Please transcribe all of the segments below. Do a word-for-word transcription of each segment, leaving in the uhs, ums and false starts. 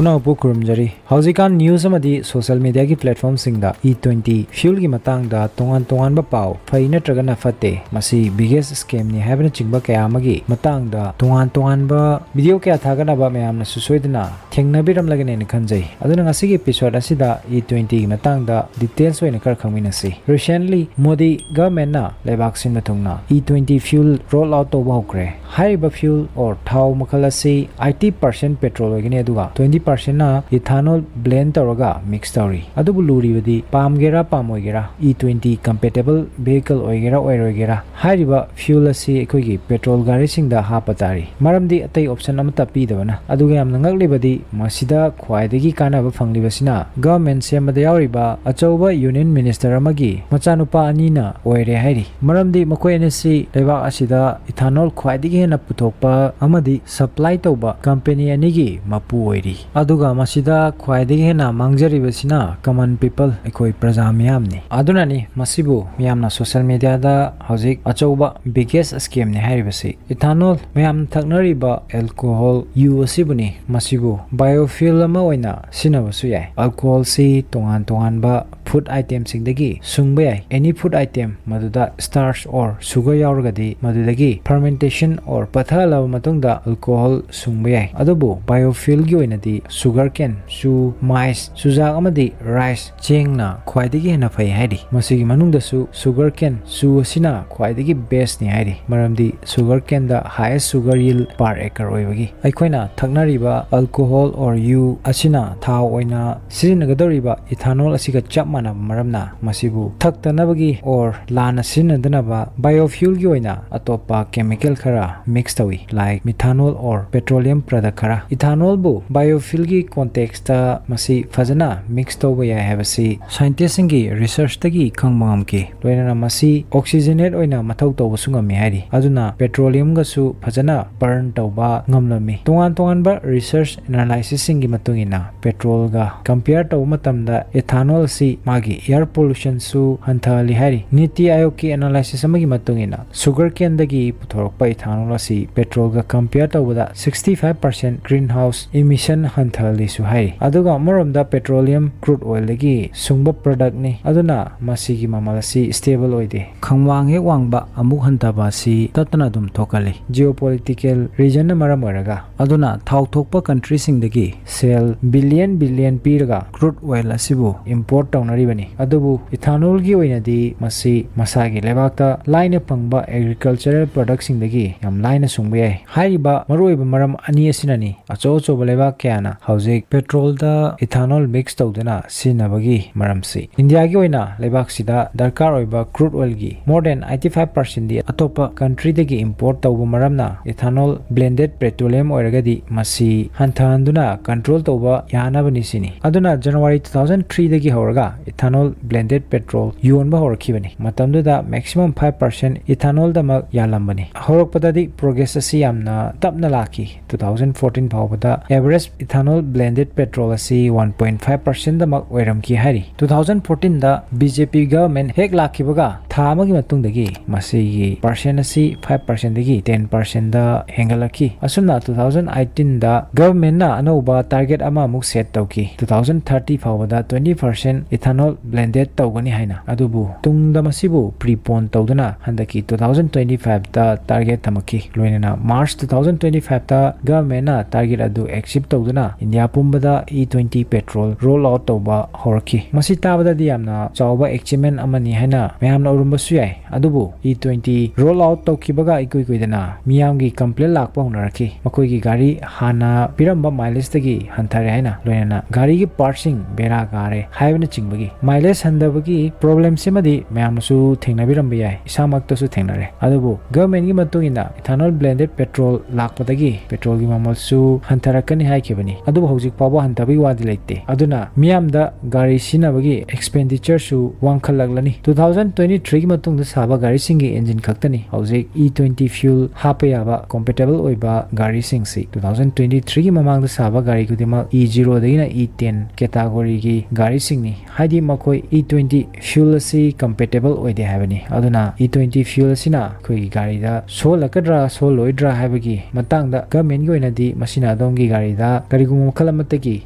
ꯄꯨꯝꯅꯃꯛꯄꯨ ꯈꯨꯔꯨꯝꯖꯔꯤ꯫ ꯍꯧꯖꯤꯛꯀꯥꯟ news ꯑꯃꯗꯤ social mediaꯒꯤ platformꯁꯤꯡꯗ E twenty fuelꯒꯤ ꯃꯇꯥꯡꯗ ꯇꯣꯉꯥꯟ ꯇꯣꯉꯥꯟꯕ ꯄꯥꯎ, ꯐꯩ ꯅꯠꯇ꯭ꯔꯒꯅ ꯐꯠꯇꯦ, ꯃꯁꯤ biggest scamꯅꯤ ꯍꯥꯏꯕꯅꯆꯤꯡꯕ ꯀꯌꯥ ꯑꯃꯒꯤ ꯃꯇꯥꯡꯗ ꯇꯣꯉꯥꯟ ꯇꯣꯉꯥꯟꯕ video ꯀꯌꯥ ꯊꯥꯒꯠꯅꯕ ꯃꯌꯥꯝꯅꯁꯨ ꯁꯣꯏꯗꯅ ꯊꯦꯡꯅꯕꯤꯔꯝꯂꯒꯅꯦꯅ ꯈꯟꯖꯩ꯫ ꯑꯗꯨꯅ ꯉꯁꯤꯒꯤ episodeꯁꯤꯗ E twentyꯒꯤ ꯃꯇꯥꯡꯗ details ꯑꯣꯏꯅ ꯈꯔ ꯈꯪꯃꯤꯟꯅꯁꯤ꯫ Recently ꯃꯣꯗꯤ governmentꯅ ꯂꯩꯕꯥꯛ ꯁꯤꯟꯕ ꯊꯨꯡꯅ E twenty fuel roll out ꯇꯧꯕ ꯍꯧꯈ꯭ꯔꯦ꯫ ꯍꯥꯏꯔꯤꯕ fuel or ꯊꯥꯎ ꯃꯈꯜ ꯑꯁꯤ eighty percent petrol ꯑꯣꯏꯒꯅꯤ, ꯑꯗꯨꯒ twenty percentꯅ ethanol blend ꯇꯧꯔꯒ mix ꯇꯧꯔꯤ꯫ ꯑꯗꯨꯕꯨ ꯂꯨꯔꯤꯕꯗꯤ ꯄꯥꯝꯒꯦꯔꯥ ꯄꯥꯝꯃꯣꯏꯒꯦꯔꯥ, E twenty compatible vehicle ꯑꯣꯏꯒꯦꯔꯥ ꯑꯣꯏꯔꯣꯏꯒꯦꯔꯥ, ꯍꯥꯏꯔꯤꯕ fuel ꯑꯁꯤ ꯑꯩꯈꯣꯏꯒꯤ petrol ꯒꯥꯔꯤꯁꯤꯡꯗ ꯍꯥꯞꯄ ꯇꯥꯔꯤ꯫ ꯃꯔꯝꯗꯤ ꯑꯇꯩ option ꯑꯃꯠꯇ ꯄꯤꯗꯕꯅ꯫ ꯑꯗꯨꯒ ꯌꯥꯝꯅ ꯉꯛꯂꯤꯕꯗꯤ ꯃꯁꯤꯗ ꯈ꯭ꯋꯥꯏꯗꯒꯤ ꯀꯥꯟꯅꯕ ꯐꯪꯂꯤꯕꯁꯤꯅ government ꯁꯦꯝꯕꯗ ꯌꯥꯎꯔꯤꯕ ꯑꯆꯧꯕ union minister ꯑꯃꯒꯤ ꯃꯆꯥꯅꯨꯄꯥ ꯑꯅꯤꯅ ꯑꯣꯏꯔꯦ ꯍꯥꯏꯔꯤ꯫ ꯃꯔꯝꯗꯤ ꯃꯈꯣꯏ ꯑꯅꯤꯁꯤ ꯂꯩꯕꯥꯛ ꯑꯁꯤꯗ ethanol ꯈ꯭ꯋꯥꯏꯗꯒꯤ ꯍꯦꯟꯅ ꯄꯨꯊꯣꯛꯄ ꯑꯃꯗꯤ supply ꯇꯧꯕ company ꯑꯅꯤꯒꯤ ꯃꯄꯨ ꯑꯣꯏꯔꯤ꯫ ꯑꯗꯨꯒ ꯃꯁꯤꯗ ꯈ꯭ꯋꯥꯏꯗꯒꯤ ꯍꯦꯟꯅ ꯃꯥꯡꯖꯔꯤꯕꯁꯤꯅ common people, ꯑꯩꯈꯣꯏ ꯄ꯭ꯔꯖꯥ ꯃꯤꯌꯥꯝꯅꯤ꯫ ꯑꯗꯨꯅꯅꯤ ꯃꯁꯤꯕꯨ ꯃꯤꯌꯥꯝꯅ social mediaꯗ ꯍꯧꯖꯤꯛ ꯑꯆꯧꯕ biggest scamꯅꯤ ꯍꯥꯏꯔꯤꯕꯁꯤ꯫ Ethanol, ꯃꯌꯥꯝꯅ ꯊꯛꯅꯔꯤꯕ alcohol, ꯌꯨ ꯑꯁꯤꯕꯨꯅꯤ꯫ ꯃꯁꯤꯕꯨ biofuel ꯑꯃ ꯑꯣꯏꯅ ꯁꯤꯖꯤꯟꯅꯕꯁꯨ ꯌꯥꯏ꯫ Alcoholꯁꯤ ꯇꯣꯉꯥꯟ ꯇꯣꯉꯥꯟꯕ food itemꯁꯤꯡꯗꯒꯤ ꯁꯨꯡꯕ ꯌꯥꯏ꯫ Any food item ꯃꯗꯨꯗ starch or sugar ꯌꯥꯎꯔꯒꯗꯤ ꯃꯗꯨꯗꯒꯤ fermentation or ꯄꯠꯊꯍꯜꯂꯕ ꯃꯇꯨꯡꯗ alcohol ꯁꯨꯡꯕ ꯌꯥꯏ꯫ ꯑꯗꯨꯕꯨ biofuelꯒꯤ ꯑꯣꯏꯅꯗꯤ sugar cane, ꯆꯨ, maize, ꯆꯨꯖꯥꯛ ꯑꯃꯗꯤ rice, ꯆꯦꯡꯅ ꯈ꯭ꯋꯥꯏꯗꯒꯤ ꯍꯦꯟꯅ ꯐꯩ ꯍꯥꯏꯔꯤ꯫ ꯃꯁꯤꯒꯤ ꯃꯅꯨꯡꯗꯁꯨ sugar cane, ꯆꯨ ꯑꯁꯤꯅ ꯈ꯭ꯋꯥꯏꯗꯒꯤ bestꯅꯤ ꯍꯥꯏꯔꯤ, ꯃꯔꯝꯗꯤ sugar caneꯗ highest sugar yield per acre ꯑꯣꯏꯕꯒꯤ꯫ ꯑꯩꯈꯣꯏꯅ ꯊꯛꯅꯔꯤꯕ alcohol or ꯌꯨ ꯑꯁꯤꯅ ꯊꯥꯎ ꯑꯣꯏꯅ ꯁꯤꯖꯤꯟꯅꯒꯗꯧꯔꯤꯕ ethanol ꯑꯁꯤꯒ ꯆꯞ ꯃꯥꯟꯅꯕ ꯃꯔꯝꯅ ꯃꯁꯤꯕꯨ ꯊꯛꯇꯅꯕꯒꯤ or ꯂꯥꯟꯅ ꯁꯤꯖꯤꯟꯅꯗꯅꯕ biofuelꯒꯤ ꯑꯣꯏꯅ ꯑꯇꯣꯞꯄ chemical ꯈꯔ mix ꯇꯧꯏ, like methanol or petroleum product ꯈꯔ꯫ Ethanolꯕꯨ biofuelꯒꯤ contextꯇ ꯃꯁꯤ ꯐꯖꯅ mix ꯇꯧꯕ ꯌꯥꯏ ꯍꯥꯏꯕꯁꯤ scientistꯁꯤꯡꯒꯤ researchꯇꯒꯤ ꯈꯪꯕ ꯉꯝꯈꯤ꯫ ꯂꯣꯏꯅꯅ ꯃꯁꯤ oxygenate ꯑꯣꯏꯅ ꯃꯊꯧ ꯇꯧꯕꯁꯨ ꯉꯝꯃꯤ ꯍꯥꯏꯔꯤ꯫ ꯑꯗꯨꯅ petroleumꯒꯁꯨ ꯐꯖꯅ burn ꯇꯧꯕ ꯉꯝꯂꯝꯃꯤ꯫ ꯇꯣꯉꯥꯟ ꯇꯣꯉꯥꯟꯕ research analysisꯁꯤꯡꯒꯤ ꯃꯇꯨꯡ ꯏꯟꯅ petrolꯒ compare ꯇꯧꯕ ꯃꯇꯝꯗ ethanol ꯑꯁꯤ ꯃꯥꯒꯤ air pollutionꯁꯨ ꯍꯟꯊꯍꯜꯂꯤ ꯍꯥꯏꯔꯤ꯫ NITI Aayogꯀꯤ analysis ꯑꯃꯒꯤ ꯃꯇꯨꯡ ꯏꯟꯅ sugar caneꯗꯒꯤ ꯄꯨꯊꯣꯔꯛꯄ ethanol ꯑꯁꯤ petrolꯒ compare ꯇꯧꯕꯗ sixty five percent greenhouse emission ꯍꯟꯊꯍꯜꯂꯤꯁꯨ ꯍꯥꯏꯔꯤ꯫ ꯑꯗꯨꯒ ꯑꯃꯔꯣꯝꯗ petroleum crude oilꯗꯒꯤ ꯁꯨꯡꯕ productꯅꯤ, ꯑꯗꯨꯅ ꯃꯁꯤꯒꯤ ꯃꯃꯜ ꯑꯁꯤ stable ꯑꯣꯏꯗꯦ꯫ ꯈꯪꯋꯥꯡ ꯍꯦꯛ ꯋꯥꯡꯕ ꯑꯃꯨꯛ ꯍꯟꯊꯕ ꯑꯁꯤ ꯇꯠꯇꯅ ꯑꯗꯨꯝ ꯊꯣꯛꯀꯜꯂꯤ꯫ Geopolitical reasonꯅ ꯃꯔꯝ ꯑꯣꯏꯔꯒ, ꯑꯗꯨꯅ ꯊꯥꯎ ꯊꯣꯛꯄ countryꯁꯤꯡꯗꯒꯤ ꯁꯦꯜ billion billion ꯄꯤꯔꯒ crude oil ꯑꯁꯤꯕꯨ import ꯇꯧꯅꯔꯤꯕꯅꯤ꯫ ꯑꯗꯨꯕꯨ ethanolꯒꯤ ꯑꯣꯏꯅꯗꯤ ꯃꯁꯤ ꯃꯁꯥꯒꯤ ꯂꯩꯕꯥꯛꯇ ꯂꯥꯏꯅ ꯐꯪꯕ agricultural productꯁꯤꯡꯗꯒꯤ ꯌꯥꯝ ꯂꯥꯏꯅ ꯁꯨꯡꯕ ꯌꯥꯏ꯫ ꯍꯥꯏꯔꯤꯕ ꯃꯔꯨꯑꯣꯏꯕ ꯃꯔꯝ ꯑꯅꯤ ꯑꯁꯤꯅꯅꯤ ꯑꯆꯧ ꯑꯆꯧꯕ ꯂꯩꯕꯥꯛ ꯀꯌꯥꯅ ꯍꯧꯖꯤꯛ petrolꯗ ethanol mix ꯇꯧꯗꯨꯅ ꯁꯤꯖꯤꯟꯅꯕꯒꯤ ꯃꯔꯝꯁꯤ꯫ ꯏꯟꯗꯤꯌꯥꯒꯤ ꯑꯣꯏꯅ ꯂꯩꯕꯥꯛꯁꯤꯗ ꯗꯔꯀꯥꯔ ꯑꯣꯏꯕ crude oilꯒꯤ more than eighty five percentꯗꯤ ꯑꯇꯣꯞꯄ countryꯗꯒꯤ import ꯇꯧꯕ ꯃꯔꯝꯅ ethanol blended petroleum ꯑꯣꯏꯔꯒꯗꯤ ꯃꯁꯤ ꯍꯟꯊꯍꯟꯗꯨꯅ control ꯇꯧꯕ ꯌꯥꯅꯕꯅꯤ ꯁꯤꯅꯤ꯫ ꯑꯗꯨꯅ January two thousand threeꯗꯒꯤ ꯍꯧꯔꯒ ethanol blended petrol ꯌꯣꯟꯕ ꯍꯧꯔꯛꯈꯤꯕꯅꯤ꯫ ꯃꯇꯝꯗꯨꯗ maximum five percent ethanolꯗꯃꯛ ꯌꯥꯜꯂꯝꯕꯅꯤ꯫ ꯍꯧꯔꯛꯄꯗꯗꯤ progress ꯑꯁꯤ ꯌꯥꯝꯅ ꯇꯞꯅ ꯂꯥꯛꯈꯤ꯫ Two thousand fourteen ꯐꯥꯎꯕꯗ average ethanol blended petrol ꯑꯁꯤ one point five percentꯗꯃꯛ ꯑꯣꯏꯔꯝꯈꯤ ꯍꯥꯏꯔꯤ꯫ Two thousand fourteenꯗ BJP government ꯍꯦꯛ ꯂꯥꯛꯈꯤꯕꯒ ꯊꯥ ꯑꯃꯒꯤ ꯃꯇꯨꯡꯗꯒꯤ ꯃꯁꯤꯒꯤ percent ꯑꯁꯤ five percentꯗꯒꯤ ten percentꯗ ꯍꯦꯟꯒꯠꯂꯛꯈꯤ꯫ ꯑꯁꯨꯝꯅ two thousand eighteenꯗ governmentꯅ ꯑꯅꯧꯕ target ꯑꯃ ꯑꯃꯨꯛ set ꯇꯧꯈꯤ꯫ Two thousand thirty ꯐꯥꯎꯕꯗ twenty percent ethanol blended ꯇꯧꯒꯅꯤ ꯍꯥꯏꯅ꯫ ꯑꯗꯨꯕꯨ ꯇꯨꯡꯗ ꯃꯁꯤꯕꯨ prepone ꯇꯧꯗꯨꯅ ꯍꯟꯗꯛꯀꯤ two thousand twenty fiveꯇ target ꯊꯝꯃꯛꯈꯤ꯫ ꯂꯣꯏꯅꯅ March two thousand twenty fiveꯇ governmentꯅ target ꯑꯗꯨ achieve ꯇꯧꯗꯨꯅ ꯏꯟꯗꯤꯌꯥ ꯄꯨꯝꯕꯗ E twenty petrol roll out ꯇꯧꯕ ꯍꯧꯔꯛꯈꯤ꯫ ꯃꯁꯤ ꯇꯥꯕꯗꯗꯤ ꯌꯥꯝꯅ ꯆꯥꯎꯕ achievement ꯑꯃꯅꯤ ꯍꯥꯏꯅ ꯃꯌꯥꯝꯅ ꯎꯔꯝꯕꯁꯨ ꯌꯥꯏ꯫ ꯑꯗꯨꯕꯨ E twenty roll out ꯇꯧꯈꯤꯕꯒ ꯏꯀꯨꯏ ꯀꯨꯏꯗꯅ ꯃꯤꯌꯥꯝꯒꯤ complaint ꯂꯥꯛꯄ ꯍꯧꯅꯔꯛꯈꯤ꯫ ꯃꯈꯣꯏꯒꯤ ꯒꯥꯔꯤ ꯍꯥꯟꯅ ꯄꯤꯔꯝꯕ mileageꯇꯒꯤ ꯍꯟꯊꯔꯦ ꯍꯥꯏꯅ, ꯂꯣꯏꯅꯅ ꯒꯥꯔꯤꯒꯤ partꯁꯤꯡ ꯕꯦꯔꯥ ꯀꯥꯔꯦ ꯍꯥꯏꯕꯅꯆꯤꯡꯕꯒꯤ꯫ Mileage ꯍꯟꯊꯕꯒꯤ problemꯁꯤꯃꯗꯤ ꯃꯌꯥꯝꯅꯁꯨ ꯊꯦꯡꯅꯕꯤꯔꯝꯕ ꯌꯥꯏ, ꯏꯁꯥꯃꯛꯇꯁꯨ ꯊꯦꯡꯅꯔꯦ꯫ ꯑꯗꯨꯕꯨ governmentꯀꯤ ꯃꯇꯨꯡ ꯏꯟꯅ ethanol blended petrol ꯂꯥꯛꯄꯗꯒꯤ petrolꯒꯤ ꯃꯃꯜꯁꯨ ꯍꯟꯊꯔꯛꯀꯅꯤ ꯍꯥꯏꯈꯤꯕꯅꯤ꯫ ꯑꯗꯨꯕꯨ ꯍꯧꯖꯤꯛ ꯐꯥꯎꯕ ꯍꯟꯊꯕꯒꯤ ꯋꯥꯗꯤ ꯂꯩꯇꯦ꯫ ꯑꯗꯨꯅ ꯃꯤꯌꯥꯝꯗ ꯒꯥꯔꯤ ꯁꯤꯖꯤꯟꯅꯕꯒꯤ expenditureꯁꯨ ꯋꯥꯡꯈꯠꯂꯛꯂꯅꯤ꯫ Two thousand twenty ꯊ꯭ꯔꯤꯒꯤ ꯃꯇꯨꯡꯗ ꯁꯥꯕ ꯒꯥꯔꯤꯁꯤꯡꯒꯤ ꯏꯟꯖꯤꯟ ꯈꯛꯇꯅꯤ ꯍꯧꯖꯤꯛ ꯏ ꯇ꯭ꯋꯦꯟꯇꯤ ꯐ꯭ꯌꯨꯜ ꯍꯥꯞꯄ ꯌꯥꯕ ꯀꯣꯝꯄꯦꯇꯦꯕꯜ ꯑꯣꯏꯕ ꯒꯥꯔꯤꯁꯤꯡꯁꯤ꯫ ꯇꯨ ꯊꯥꯎꯖꯟ ꯇ꯭ꯋꯦꯟꯇꯤ ꯊ꯭ꯔꯤꯒꯤ ꯃꯃꯥꯡꯗ ꯁꯥꯕ ꯒꯥꯔꯤ ꯈꯨꯗꯤꯡꯃꯛ ꯏ ꯖꯤꯔꯣꯗꯒꯤꯅ ꯏ ꯇꯦꯟ ꯀꯦꯇꯥꯒꯣꯔꯤꯒꯤ ꯒꯥꯔꯤꯁꯤꯡꯅꯤ꯫ ꯍꯥꯏꯗꯤ ꯃꯈꯣꯏ ꯏ ꯇ꯭ꯋꯦꯟꯇꯤ ꯐ꯭ꯌꯨꯜ ꯑꯁꯤ ꯀꯝꯄꯦꯇꯦꯕꯜ ꯑꯣꯏꯗꯦ ꯍꯥꯏꯕꯅꯤ꯫ ꯑꯗꯨꯅ ꯏ ꯇ꯭ꯋꯦꯟꯇꯤ ꯐ꯭ꯌꯨꯜ ꯑꯁꯤꯅ ꯑꯩꯈꯣꯏꯒꯤ ꯒꯥꯔꯤꯗ ꯁꯣꯛꯍꯜꯂꯛꯀꯗ꯭ꯔꯥ ꯁꯣꯛꯍꯜꯂꯣꯏꯗ꯭ꯔꯥ ꯍꯥꯏꯕꯒꯤ ꯃꯇꯥꯡꯗ ꯒꯃꯦꯟꯒꯤ ꯑꯣꯏꯅꯗꯤ ꯃꯁꯤꯅ ꯑꯗꯣꯝꯒꯤ ꯒꯥꯔꯤꯗ ꯀꯔꯤꯒꯨꯝꯕ ꯃꯈꯜ ꯑꯃꯠꯇꯒꯤ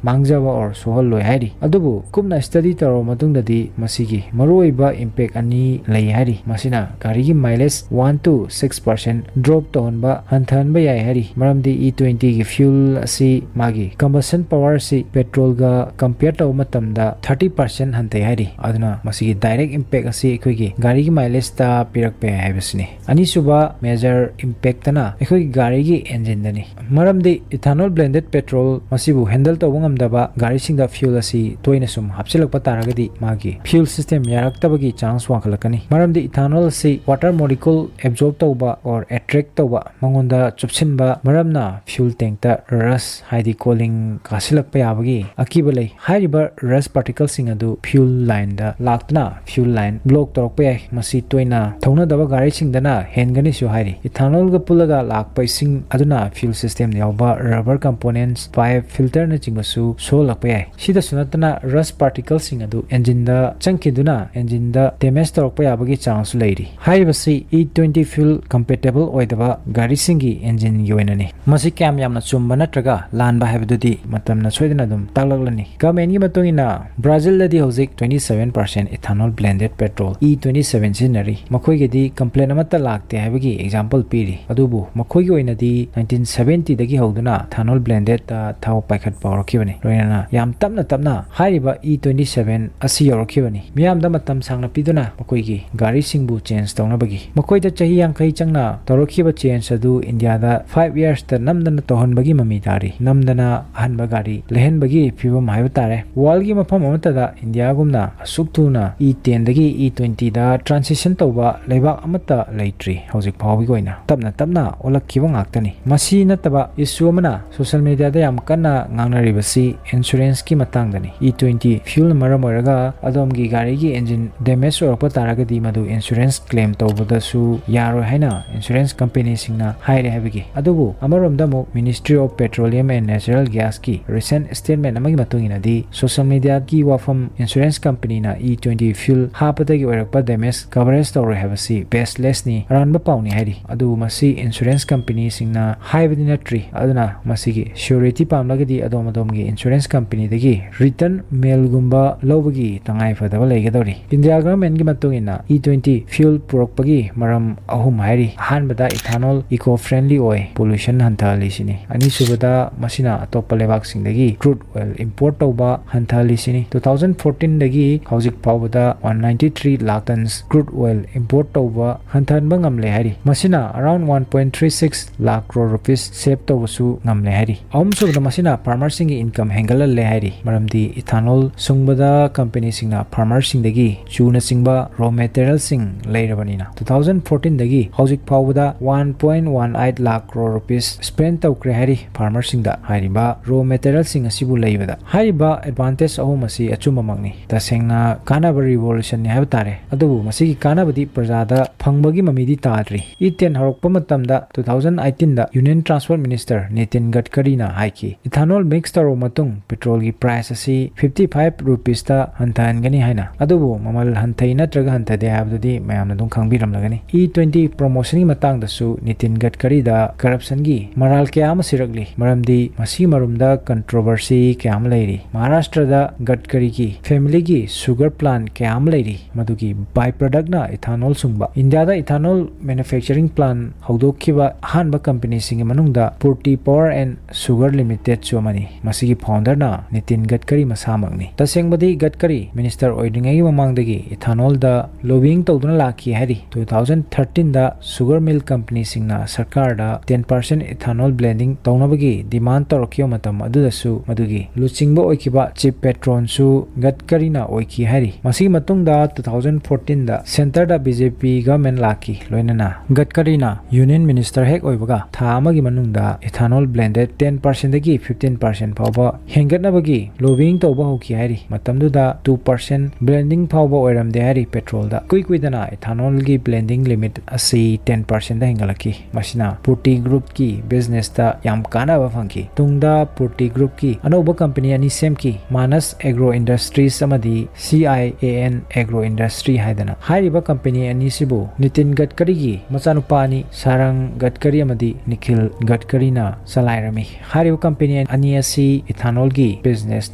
ꯃꯥꯡꯖꯕ ꯑꯣꯔ ꯁꯣꯛꯍꯜꯂꯣꯏ ꯍꯥꯏꯔꯤ꯫ ꯑꯗꯨꯕꯨ ꯀꯨꯞꯅ ꯁ꯭ꯇꯗꯤ ꯇꯧꯔꯕ ꯃꯇꯨꯡꯗꯗꯤ ꯃꯁꯤꯒꯤ ꯃꯔꯨꯑꯣꯏꯕ ꯏꯝꯄꯦꯛ ꯑꯅꯤ ꯂꯩ ꯍꯥꯏꯔꯤ꯫ ꯃꯁꯤꯅ ꯒꯥꯔꯤꯒꯤ mileage one to six percent drop ꯇꯧꯍꯟꯕ, ꯍꯟꯊꯍꯟꯕ ꯌꯥꯏ ꯍꯥꯏꯔꯤ꯫ ꯃꯔꯝꯗꯤ ꯏ ꯇ꯭ꯋꯦꯟꯇꯤꯒꯤ ꯐ꯭ꯌꯨꯜ ꯑꯁꯤ ꯃꯥꯒꯤ combustion power ꯑꯁꯤ ꯄꯦꯇ꯭ꯔꯣꯜꯒ compare ꯇꯧꯕ ꯃꯇꯝꯗ thirty percent ꯍꯟꯊꯩ ꯍꯥꯏꯔꯤ꯫ ꯑꯗꯨꯅ ꯃꯁꯤꯒꯤ direct impact ꯑꯁꯤ ꯑꯩꯈꯣꯏꯒꯤ ꯒꯥꯔꯤꯒꯤ mileageꯇ ꯄꯤꯔꯛꯄ ꯌꯥꯏ ꯍꯥꯏꯕꯁꯤꯅꯤ꯫ ꯑꯅꯤꯁꯨꯕ major impactꯅ ꯑꯩꯈꯣꯏꯒꯤ ꯒꯥꯔꯤꯒꯤ engineꯗꯅꯤ꯫ ꯃꯔꯝꯗꯤ ethanol blended petrol ꯃꯁꯤꯕꯨ handle ꯇꯧꯕ ꯉꯝꯗꯕ ꯒꯥꯔꯤꯁꯤꯡꯗ fuel ꯑꯁꯤ ꯇꯣꯏꯅ ꯁꯨꯝ ꯍꯥꯞꯆꯤꯜꯂꯛꯄ ꯇꯥꯔꯒꯗꯤ ꯃꯥꯒꯤ fuel system ꯌꯥꯔꯛꯇꯕꯒꯤ chance ꯋꯥꯡꯈꯠꯂꯛꯀꯅꯤ꯫ ꯃꯔꯝꯗꯤ ethanol ꯑꯁꯤ water molecule absorb ꯇꯧꯕ or attract ꯇꯧꯕ, ꯃꯉꯣꯟꯗ ꯆꯨꯞꯁꯤꯟꯕ ꯃꯔꯝꯅ fuel tankꯇ rust ꯍꯥꯏꯗꯤ ꯀꯣꯂꯤꯡ ꯀꯥꯁꯤꯜꯂꯛꯄ ꯌꯥꯕꯒꯤ ꯑꯀꯤꯕ ꯂꯩ꯫ ꯍꯥꯏꯔꯤꯕ rust particleꯁꯤꯡ ꯑꯗꯨ fuel lineꯗ ꯂꯥꯛꯇꯨꯅ fuel line block ꯇꯧꯔꯛꯄ ꯌꯥꯏ꯫ ꯃꯁꯤ ꯇꯣꯏꯅ ꯊꯧꯅꯗꯕ ꯒꯥꯔꯤꯁꯤꯡꯗꯅ ꯍꯦꯟꯒꯅꯤꯁꯨ ꯍꯥꯏꯔꯤ꯫ Ethanolꯒ ꯄꯨꯜꯂꯒ ꯂꯥꯛꯄ ꯏꯁꯤꯡ ꯑꯗꯨꯅ fuel systemꯗ ꯌꯥꯎꯕ rubber components, pipe, filterꯅꯆꯤꯡꯕꯁꯨ ꯁꯣꯛꯍꯜꯂꯛꯄ ꯌꯥꯏ꯫ ꯁꯤꯗꯁꯨ ꯅꯠꯇꯅ rust particleꯁꯤꯡ ꯑꯗꯨ engineꯗ ꯆꯪꯈꯤꯗꯨꯅ engineꯗ damage ꯇꯧꯔꯛꯄ ꯌꯥꯕꯒꯤ chanceꯁꯨ ꯂꯩꯔꯤ꯫ ꯍꯥꯏꯔꯤꯕꯁꯤ E twenty fuel compatible ꯑꯣꯏꯗꯕ ꯒꯥꯔꯤꯁꯤꯡꯒꯤ engineꯒꯤ ꯑꯣꯏꯅꯅꯤ꯫ ꯃꯁꯤ ꯀꯌꯥꯝ ꯌꯥꯝꯅ ꯆꯨꯝꯕ ꯅꯠꯇ꯭ꯔꯒ ꯂꯥꯟꯕ ꯍꯥꯏꯕꯗꯨꯗꯤ ꯃꯇꯝꯅ ꯁꯣꯏꯗꯅ ꯑꯗꯨꯝ ꯇꯥꯛꯂꯛꯂꯅꯤ꯫ Governmentꯀꯤ ꯃꯇꯨꯡ ꯏꯟꯅ ꯕ꯭ꯔꯥꯖꯤꯜꯗꯗꯤ ꯍꯧꯖꯤꯛ twenty seven percent ethanol blended petrol E twenty seven ꯁꯤꯖꯤꯟꯅꯔꯤ꯫ ꯃꯈꯣꯏꯒꯤꯗꯤ complaint ꯑꯃꯠꯇ ꯂꯥꯛꯇꯦ ꯍꯥꯏꯕꯒꯤ example ꯄꯤꯔꯤ꯫ ꯑꯗꯨꯕꯨ ꯃꯈꯣꯏꯒꯤ ꯑꯣꯏꯅꯗꯤ nineteen seventyꯗꯒꯤ ꯍꯧꯗꯨꯅ ethanol blendedꯇ ꯊꯥꯎ ꯄꯥꯏꯈꯠꯄ ꯍꯧꯔꯛꯈꯤꯕꯅꯤ꯫ ꯂꯣꯏꯅꯅ ꯌꯥꯝ ꯇꯞꯅ ꯇꯞꯅ ꯍꯥꯏꯔꯤꯕ E twenty seven ꯑꯁꯤ ꯌꯧꯔꯛꯈꯤꯕꯅꯤ꯫ ꯃꯤꯌꯥꯝꯗ ꯃꯇꯝ ꯁꯥꯡꯅ ꯄꯤꯗꯨꯅ ꯃꯈꯣꯏꯒꯤ ꯒꯥꯔꯤꯁꯤꯡꯕꯨ change ꯇꯧꯅꯕꯒꯤ꯫ ꯃꯈꯣꯏꯗ ꯆꯍꯤ ꯌꯥꯡꯈꯩ ꯆꯪꯅ ꯇꯧꯔꯛꯈꯤꯕ change ꯑꯗꯨ ꯏꯟꯗꯤꯌꯥꯗ five yearsꯇ ꯅꯝꯗꯅ ꯇꯧꯍꯟꯕꯒꯤ ꯃꯃꯤ ꯇꯥꯔꯤ꯫ ꯅꯝꯗꯅ ꯑꯍꯟꯕ ꯒꯥꯔꯤ ꯂꯩꯍꯟꯕꯒꯤ ꯐꯤꯕꯝ ꯍꯥꯏꯕ ꯇꯥꯔꯦ꯫ Worldꯀꯤ ꯃꯐꯝ ꯑꯃꯠꯇꯗ ꯏꯟꯗꯤꯌꯥꯒꯨꯝꯅ ꯑꯁꯨꯛ ꯊꯨꯅ E tenꯗꯒꯤ E twentyꯗ transition ꯇꯧꯕ ꯂꯩꯕꯥꯛ ꯑꯃꯠꯇ ꯂꯩꯇ꯭ꯔꯤ ꯍꯧꯖꯤꯛ ꯐꯥꯎꯕꯒꯤ ꯑꯣꯏꯅ꯫ ꯇꯞꯅ ꯇꯞꯅ ꯑꯣꯜꯂꯛꯈꯤꯕ ꯉꯥꯛꯇꯅꯤ꯫ ꯃꯁꯤ ꯅꯠꯇꯕ issue ꯑꯃꯅ social mediaꯗ ꯌꯥꯝ ꯀꯟꯅ ꯉꯥꯡꯅꯔꯤꯕꯁꯤ insuranceꯀꯤ ꯃꯇꯥꯡꯗꯅꯤ꯫ E twenty fuelꯅ ꯃꯔꯝ ꯑꯣꯏꯔꯒ ꯑꯗꯣꯝꯒꯤ ꯒꯥꯔꯤꯒꯤ engine damage ꯑꯣꯏꯔꯛꯄ ꯇꯥꯔꯒꯗꯤ ꯃꯗꯨ insurance claim ꯇꯧꯕꯗꯁꯨ ꯌꯥꯔꯣꯏ ꯍꯥꯏꯅ insurance companyꯁꯤꯡꯅ ꯍꯥꯏꯔꯦ ꯍꯥꯏꯕꯒꯤ꯫ ꯑꯗꯨꯕꯨ ꯑꯃꯔꯣꯝꯗ ꯑꯃꯨꯛ Ministry of Petroleum and Natural Gasꯀꯤ recent statement ꯑꯃꯒꯤ ꯃꯇꯨꯡ ꯏꯟꯅꯗꯤ, social mediaꯒꯤ ꯋꯥꯐꯝ insurance companyꯅ E twenty fuel ꯍꯥꯞꯄꯗꯒꯤ ꯑꯣꯏꯔꯛꯄ damage coverage ꯇꯧꯔꯣꯏ ꯍꯥꯏꯕꯁꯤ baselessꯅꯤ, ꯑꯔꯥꯟꯕ ꯄꯥꯎꯅꯤ ꯍꯥꯏꯔꯤ꯫ ꯑꯗꯨꯕꯨ ꯃꯁꯤ insurance companyꯁꯤꯡꯅ ꯍꯥꯏꯕꯗꯤ ꯅꯠꯇ꯭ꯔꯤ꯫ ꯑꯗꯨꯅ ꯃꯁꯤꯒꯤ surety ꯄꯥꯝꯂꯒꯗꯤ ꯑꯗꯣꯝ ꯑꯗꯣꯝꯒꯤ insurance companyꯗꯒꯤ written mailꯒꯨꯝꯕ ꯂꯧꯕꯒꯤ ꯇꯉꯥꯏ ꯐꯗꯕ ꯂꯩꯒꯗꯧꯔꯤ꯫ India governmentꯀꯤ ꯃꯇꯨꯡ ꯏꯟꯅ E twenty fuel ꯄꯨꯔꯛꯄꯒꯤ ꯃꯔꯝ ꯑꯍꯨꯝ ꯍꯥꯏꯔꯤ꯫ ꯑꯍꯥꯟꯕꯗ, ethanol eco friendly ꯑꯣꯏ, pollution ꯍꯟꯊꯍꯜꯂꯤꯁꯤꯅꯤ꯫ ꯑꯅꯤꯁꯨꯕꯗ, ꯃꯁꯤꯅ ꯑꯇꯣꯞꯄ ꯂꯩꯕꯥꯛꯁꯤꯡꯗꯒꯤ crude oil import ꯇꯧꯕ ꯍꯟꯊꯍꯜꯂꯤꯁꯤꯅꯤ꯫ Two thousand fourteenꯗꯒꯤ ꯍꯧꯖꯤꯛ ꯐꯥꯎꯕꯗ one ninety three lakh tons crude oil import ꯇꯧꯕ ꯍꯟꯊꯍꯟꯕ ꯉꯝꯂꯦ ꯍꯥꯏꯔꯤ꯫ ꯃꯁꯤꯅ around one point three six lakh crore rupees save ꯇꯧꯕꯁꯨ ꯉꯝꯂꯦ ꯍꯥꯏꯔꯤ꯫ ꯑꯍꯨꯝꯁꯨꯕꯗ, ꯃꯁꯤꯅ farmerꯁꯤꯡꯒꯤ income ꯍꯦꯟꯒꯠꯍꯜꯂꯦ ꯍꯥꯏꯔꯤ, ꯃꯔꯝꯗꯤ ethanol ꯁꯨꯡꯕꯗ companyꯁꯤꯡꯅ farmerꯁꯤꯡꯗꯒꯤ ꯆꯨꯅꯆꯤꯡꯕ raw materialꯁꯤꯡ ꯂꯩꯔꯕꯅꯤꯅ꯫ Two thousand fourteenꯗꯒꯤ ꯍꯧꯖꯤꯛ ꯐꯥꯎꯕꯗ one point one eight lakh crore rupees spend ꯇꯧꯈ꯭ꯔꯦ ꯍꯥꯏꯔꯤ farmerꯁꯤꯡꯗ ꯍꯥꯏꯔꯤꯕ raw materialꯁꯤꯡ ꯑꯁꯤꯕꯨ ꯂꯩꯕꯗ꯫ ꯍꯥꯏꯔꯤꯕ advantage ꯑꯍꯨꯝ ꯑꯁꯤ ꯑꯆꯨꯝꯕꯃꯛꯅꯤ꯫ ꯇꯁꯦꯡꯅ ꯀꯥꯟꯅꯕ revolutionꯅꯤ ꯍꯥꯏꯕ ꯇꯥꯔꯦ꯫ ꯑꯗꯨꯕꯨ ꯃꯁꯤꯒꯤ ꯀꯥꯟꯅꯕꯗꯤ ꯄ꯭ꯔꯖꯥꯗ ꯐꯪꯕꯒꯤ ꯃꯃꯤꯗꯤ ꯇꯥꯗ꯭ꯔꯤ꯫ E ten ꯍꯧꯔꯛꯄ ꯃꯇꯝꯗ two thousand eighteenꯗ Union Transport Minister Nitin Gadkariꯅ ꯍꯥꯏꯈꯤ, ethanol mix ꯇꯧꯔꯕ ꯃꯇꯨꯡ petrolꯒꯤ price ꯑꯁꯤ fifty five rupeesꯇ ꯍꯟꯊꯍꯟꯒꯅꯤ ꯍꯥꯏꯅ꯫ ꯑꯗꯨꯕꯨ ꯃꯃꯜ ꯍꯟꯊꯩ ꯅꯠꯇ꯭ꯔꯒ ꯍꯟꯊꯗꯦ ꯍꯥꯏꯕꯗꯨꯗꯤ ꯃꯌꯥꯝꯅ ꯑꯗꯨꯝ ꯈꯪꯕꯤꯔꯝꯂꯒꯅꯤ꯫ E twenty promotionꯒꯤ ꯃꯇꯥꯡꯗꯁꯨ Nitin Gadkariꯗ corruptionꯒꯤ ꯃꯔꯥꯜ ꯀꯌꯥ ꯑꯃ ꯁꯤꯔꯛꯂꯤ, ꯃꯔꯝꯗꯤ ꯃꯁꯤꯒꯤ ꯃꯔꯨꯝꯗ controversy ꯀꯌꯥ ꯑꯃ ꯂꯩꯔꯤ꯫ ꯃꯍꯥꯔꯥꯁꯇ꯭ꯔꯗ Gadkariꯒꯤ familyꯒꯤ sugar plant ꯀꯌꯥ ꯑꯃ ꯂꯩꯔꯤ, ꯃꯗꯨꯒꯤ by productꯅ ethanol ꯁꯨꯡꯕ꯫ ꯏꯟꯗꯤꯌꯥꯗ ethanol manufacturing plant ꯍꯧꯗꯣꯛꯈꯤꯕ ꯑꯍꯥꯟꯕ companyꯁꯤꯡꯒꯤ ꯃꯅꯨꯡꯗ Purti Power and Sugar Limitedꯁꯨ ꯑꯃꯅꯤ꯫ ꯃꯁꯤꯒꯤ founderꯅ Nitin Gadkari ꯃꯁꯥꯃꯛꯅꯤ꯫ ꯇꯁꯦꯡꯕꯗꯤ Gadkari minister ꯑꯣꯏꯗ꯭ꯔꯤꯉꯩꯒꯤ ꯃꯃꯥꯡꯗꯒꯤ ethanolꯗ lobbying ꯇꯧꯗꯨꯅ ꯂꯥꯛꯈꯤ ꯍꯥꯏꯔꯤ꯫ Two thousand thirteenꯗ sugar mill companyꯁꯤꯡꯅ ꯁꯔꯀꯥꯔꯗ ten percent ethanol blending ꯇꯧꯅꯕꯒꯤ demand ꯇꯧꯔꯛꯈꯤꯕ ꯃꯇꯝ ꯑꯗꯨꯗꯁꯨ ꯃꯗꯨꯒꯤ ꯂꯨꯆꯤꯡꯕ ꯑꯣꯏꯈꯤꯕ chief patronꯁꯨ Gadkariꯅ ꯑꯣꯏꯈꯤ ꯍꯥꯏꯔꯤ꯫ ꯃꯁꯤꯒꯤ ꯃꯇꯨꯡꯗ two thousand fourteenꯗ centreꯗ BJP government ꯂꯥꯛꯈꯤ꯫ ꯂꯣꯏꯅꯅ Gadkariꯅ union minister ꯍꯦꯛ ꯑꯣꯏꯕꯒ ꯊꯥ ꯑꯃꯒꯤ ꯃꯅꯨꯡꯗ ethanol blended ten percentꯗꯒꯤ fifteen percent ꯐꯥꯎꯕ ꯍꯦꯟꯒꯠꯅꯕꯒꯤ lobbying ꯇꯧꯕ ꯍꯧꯈꯤ ꯍꯥꯏꯔꯤ꯫ ꯃꯇꯝꯗꯨꯗ two percent blending ꯐꯥꯎꯕ ꯑꯣꯏꯔꯝꯗꯦ ꯍꯥꯏꯔꯤ petrolꯗ꯫ ꯏꯀꯨꯏ ꯀꯨꯏꯗꯅ ethanol ꯒꯤ blending limit ꯑꯁꯤ ten percent ꯍꯦꯟꯒꯠꯂꯛꯈꯤ꯫ ꯃꯁꯤꯅ Purti Group ꯀꯤ business ꯇ ꯌꯥꯝ ꯀꯥꯟꯅꯕ ꯐꯪꯈꯤ꯫ ꯇꯨꯡꯗ Purti Group ꯀꯤ ꯑꯅꯧꯕ company ꯑꯅꯤ ꯁꯦꯝꯈꯤ, Manas Agro Industries ꯑꯃꯗꯤ C I A N Agro Industry ꯍꯥꯏꯗꯅ꯫ ꯍꯥꯏꯔꯤꯕ company ꯑꯅꯤꯁꯤꯕꯨ ꯅꯤꯇꯤꯟ ꯒꯗꯀꯔꯤꯒꯤ ꯃꯆꯥꯅꯨꯄꯥ ꯑꯅꯤ ꯁꯥꯔꯪ ꯒꯗꯀꯔꯤ ꯑꯃꯗꯤ ꯅꯤꯈꯤꯜ ꯒꯗꯀꯔꯤꯅ ꯆꯂꯥꯏꯔꯝꯃꯤ꯫ ꯍꯥꯏꯔꯤꯕ company ꯑꯅꯤ ꯑꯁꯤ ethanol ꯒꯤ business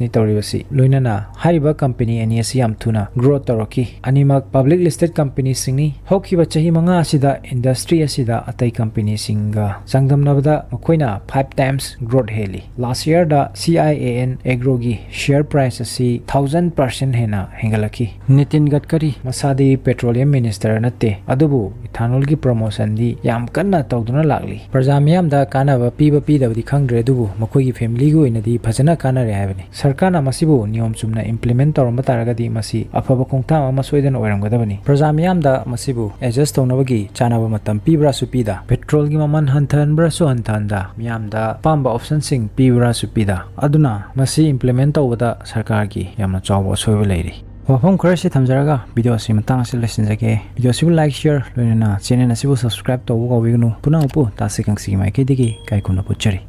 ꯅꯤ ꯇꯧꯔꯤꯕꯁꯤ꯫ ꯂꯣꯏꯅꯅ ꯍꯥꯏꯔꯤꯕ company ꯑꯅꯤ ꯑꯁꯤ ꯌꯥꯝ ꯊꯨꯅ growth ꯇꯧꯔꯛꯈꯤ꯫ ꯑꯅꯤꯃꯛ public listed company ꯁꯤꯡꯅꯤ꯫ ꯍꯧꯈꯤꯕ ꯆꯍꯤ ꯃꯉꯥ ꯑꯁꯤꯗ industry ꯑꯁꯤꯗ ꯑꯇꯩ company ꯁꯤꯡꯒ ꯆꯥꯡꯗꯝꯅꯕꯗ ꯃꯈꯣꯏꯅ five times growth ꯍꯦꯜꯂꯤ꯫ Last year the C I A N Agro ꯒꯤ share price ꯑꯁꯤ thousand percent ꯍꯦꯟꯅ ꯍꯦꯟꯒꯠꯂꯛꯈꯤ꯫ ꯅꯤꯇꯤꯟ ꯒꯗꯀꯔꯤ ꯃꯁꯥꯗꯤ petroleum minister ꯅꯠꯇꯦ, ꯑꯗꯨꯕꯨ ethanol ꯒꯤ promotion ꯗꯤ ꯌꯥꯝ ꯀꯟꯅ ꯇꯧꯗꯨꯅ ꯂꯥꯛꯂꯤ꯫ ꯄ꯭ꯔꯖꯥ ꯃꯤꯌꯥꯝꯗ ꯀꯥꯟꯅꯕ ꯄꯤꯕ ꯄꯤꯗꯕꯗꯤ ꯈꯪꯗ꯭ꯔꯦ, ꯑꯗꯨꯕꯨ ꯃꯈꯣꯏꯒꯤ family ꯒꯤ ꯑꯣꯏꯅꯗꯤ ꯐꯖꯅ ꯀꯥꯟꯅꯔꯦ ꯍꯥꯏꯕꯅꯤ꯫ ꯁꯔꯀꯥꯔꯅ ꯃꯁꯤꯕꯨ ꯅꯤꯌꯣꯝ ꯆꯨꯝꯅ implement ꯇꯧꯔꯝꯕ ꯇꯥꯔꯒꯗꯤ ꯃꯁꯤ ꯑꯐꯕ ꯈꯣꯡꯊꯥꯡ ꯑꯃ ꯁꯣꯏꯗꯅ ꯑꯣꯏꯔꯝꯒꯗꯕꯅꯤ꯫ ꯄ꯭ꯔꯖꯥ ꯃꯤꯌꯥꯝꯗ ꯃꯁꯤꯕꯨ adjust ꯇꯧꯅꯕꯒꯤ ꯆꯥꯅꯕ ꯃꯇꯝ ꯄꯤꯕ꯭ꯔꯥꯁꯨ ꯄꯤꯗ, petrol ꯒꯤ ꯃꯃꯜ ꯍꯟꯊꯍꯟꯕ꯭ꯔꯥꯁꯨ ꯍꯟꯊꯍꯟꯗ, ꯃꯤꯌꯥꯝꯗ ꯑꯄꯥꯝꯕ option ꯁꯤꯡ ꯄꯤꯕ꯭ꯔꯥꯁꯨ ꯄꯤꯗ, ꯑꯗꯨꯅ ꯃꯁꯤ implement ꯇꯧꯕꯗ ꯁꯔꯀꯥꯔꯒꯤ ꯌꯥꯝꯅ ꯆꯥꯎꯕ ꯑꯁꯣꯏꯕ ꯂꯩꯔꯤ꯫ ꯋꯥꯐꯝ ꯈꯔꯁꯤ ꯊꯝꯖꯔꯒ video ꯑꯁꯤ ꯃꯇꯥꯡ ꯑꯁꯤ ꯂꯣꯏꯁꯤꯟꯖꯒꯦ꯫ Video ꯑꯁꯤꯕꯨ like, share, ꯂꯣꯏꯅꯅ channel ꯑꯁꯤꯕꯨ subscribe ꯇꯧꯕ ꯀꯥꯎꯕꯤꯒꯅꯨ꯫ ꯄꯨꯝꯅꯃꯛꯄꯨ ꯇꯥꯁꯤ ꯀꯪꯁꯤꯒꯤ ꯃꯥꯏꯀꯩꯗꯒꯤ ꯏꯀꯥꯏ ꯈꯨꯝꯅꯕ ꯎꯠꯆꯔꯤ꯫